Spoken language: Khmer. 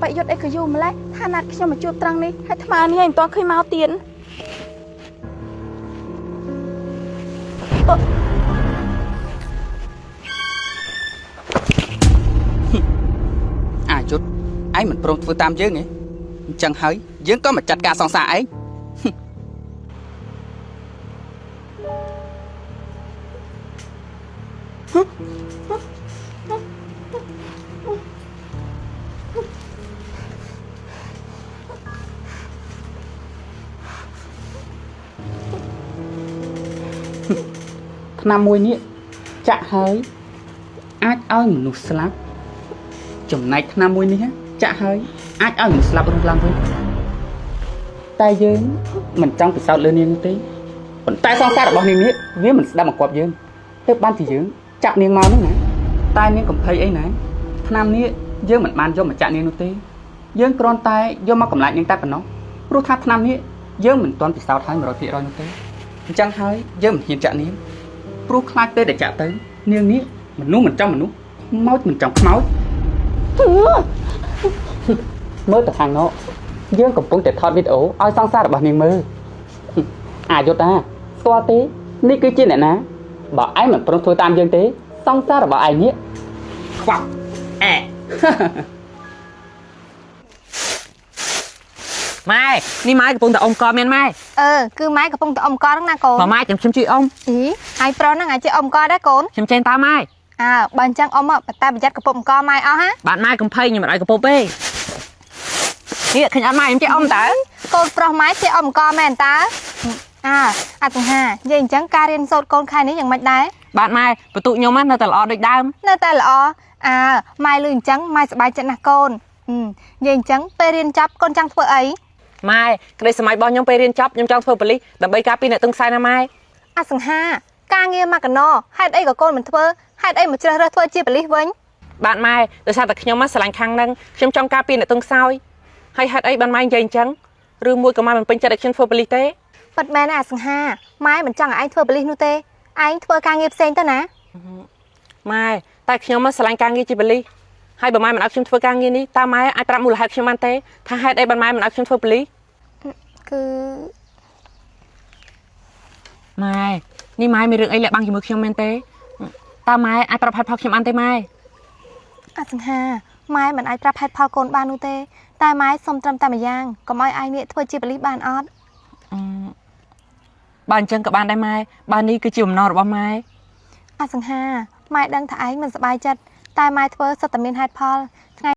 ប្អីយុទ្ធអីក៏យូរម្លេះថាណាត់ខ្ញុំមកជួបត្រង់នេះហើយថ្មនេះឯងមិនទាន់ឃើញមកទៀតអាយុទ្ធឯងមិនព្រមធ្វើតាមយើងទេអញ្ចឹងហើយយើងក៏មកចាត់ការសង្សារឯងឆ្នាំមួយនេះចាក់ហើយអាចឲ្យមនុស្សស្លាប់ចំណែកឆ្នាំមួយនេះចាក់ហើយអាចឲ្យមនុស្សស្លាប់រស់ឡើងវិញតែយើងមិនចង់ពិសោធន៍លើនាងនោះទេប៉ុន្តែសង្សាររបស់នាងនេះវាមិនស្ដាប់បង្គាប់យើងទើបបានជាយើងចាប់នាងមកនោះណាតែនាងកំភៃអីណាឆ្នាំនេះយើងមិនបានយកមកចាក់នាងនោះទេយើងគ្រាន់តែយកមកកម្លាចនាងតែប៉ុណ្ណោះព្រោះថាឆ្នាំនេះយើងមិនទាន់ពិសោធន៍ហើយ 100% នោះទេអញ្ចឹងហើយយើងមិនហ៊ានចាក់នាងព្រោះខ្លាចពេលដែលចាក់ទៅនាងនេះមនុស្សមិនចំមនុស្សខ្មោចមិនចំខ្មោចមើលទៅខាងនោះយើងកំពុងតែថតវីដេអូឲ្យសង្សាររបស់នាងមើលអាយុតាស្គាល់ទេនេះគឺជាអ្នកណាបើឯងមិនព្រមធ្វើតាមយើងទេសង្សាររបស់ឯងនេះខ្វាប់អែម៉ែនេះម៉ែកំពុងតែអុំកមែនម៉ែអឺគឺម៉ែកំពុងតែអុំកហ្នឹងណាកូនម៉ែខ្ញុំជួយអុំអីហើយប្រុសហ្នឹងអាចជាអុំកដែរកូនខ្ញុំចេញតាមម៉ែអើបើអញ្ចឹងអុំតែប្រយ័ត្នកពុបអង្គម៉ែអស់ហាបាទម៉ែកំភៃខ្ញុំមិនឲ្យកពុបទេនេះឃើញអត់ម៉ែខ្ញុំចេះអុំតើកូនប្រុសម៉ែចេះអុំកមែនតើអើអសង្ហានិយាយអញ្ចឹងការរៀនសូត្រកូនខែនេះយ៉ាងម៉េចដែរបាទម៉ែបន្ទុកខ្ញុំនៅតែល្អដូចដើមនៅតែល្អអើម៉ែលឺអញ្ចឹងម៉ែសប្បាយចិត្តណាស់កូននិយាយអញ្ចឹងពេលរៀនចប់កូនចង់ធ្វើអីម៉ែក្តីសម័យរបស់ខ្ញុំពេលរៀនចប់ខ្ញុំចង់ធ្វើប៉ូលីសដើម្បីការពារអ្នកទិញខ្សែណាម៉ែអសង្ហាការងារមកកណោហេតុអីក៏កូនមិនធ្វើហេតុអីមកជ្រើសរើសធ្វើជាប៉ូលីសវិញបាទម៉ែដោយសារតែខ្ញុំស្រឡាញ់ខាងហ្នឹងខ្ញុំចង់ការពារអ្នកទិញខ្សោយហើយហេតុអីបានម៉ែនិយាយអញ្ចឹងឬមួយក៏ម៉ែមិនពេញចិត្តឲ្យខ្ញុំធ្វើប៉ូលីសទេពិតមែនណាអសង្ហាម៉ែមិនចង់ឲ្យឯងធ្វើប៉ូលីសនោះទេឯងធ្វើការងារផ្សេងទៅណាម៉ែតែខ្ញុំស្រឡាញ់ការងារជាប៉ូលីសហើយបើម៉ែមិនឲ្យខ្ញុំធ្វើការងារនេះតើម៉ែអាចប្រាប់មូលហេតុខ្ញុំបានទេថាហេតុអីបានម៉ែមិនឲ្យខ្ញុំធ្វើប៉ូលីសគឺម៉ែនេះម៉ែមានរឿងអីលាក់បាំងជាមួយខ្ញុំមែនទេតើម៉ែអាចប្រាប់ហេតុផលខ្ញុំបានទេម៉ែអសង្ហាម៉ែមិនអាចប្រាប់ហេតុផលកូនបាននោះទេតែម៉ែសុំត្រឹមតែម្យ៉ាងកុំឲ្យឯងនេះធ្វើជាប៉ូលីសបានអត់បើអញ្ចឹងក៏បានដែរម៉ែបើនេះគឺជាបំណងរបស់ម៉ែអសង្ហាម៉ែដឹងថាឯងមិនសប្បាយចិត្តតែម៉ែធ្វើសុទ្ធតែមានហេតុផលថ្ងៃ